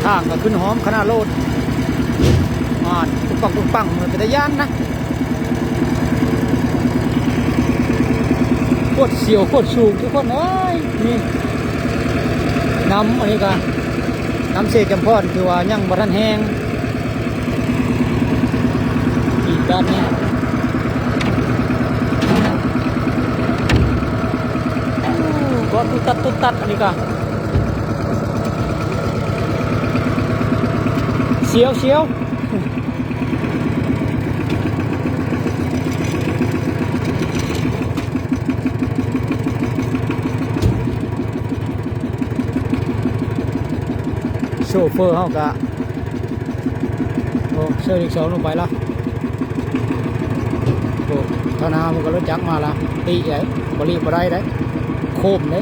ທາງກໍຂຶ້ນຫອມຂະໜາດໂລດ ອ່າ ປຸ້ງປັງ ປຸ້ງປັງ ເປັນຕາຢ້ານນະ ໂຄດສຽວ ໂຄດສູງ ທຸກຄົນເອີຍ. ນີ້ ນ້ຳ ອັນນີ້ກໍ ນ້ຳເຊຈຳພອນ ຖືວ່າຍັງບໍ່ທັນແຫ້ງ ອີກດ້ານນີ້ ໂອ້ ກໍຕຸດຕັດ ຕຸດຕັດ ອັນນີ້ກໍ ສຽວ ສຽວ. ໂຊເຟີເຮົາກະ ໂອ້ ເຊີນອີກສອງລົງໄປລະ ໂອ້ ທາງໜ້າມັນກໍລົດຈັກມາລະ ຕິໄດ໋ ບໍ່ລີບບໍ່ໄດ້ໄດ໋ ໂຄ້ງເດ້.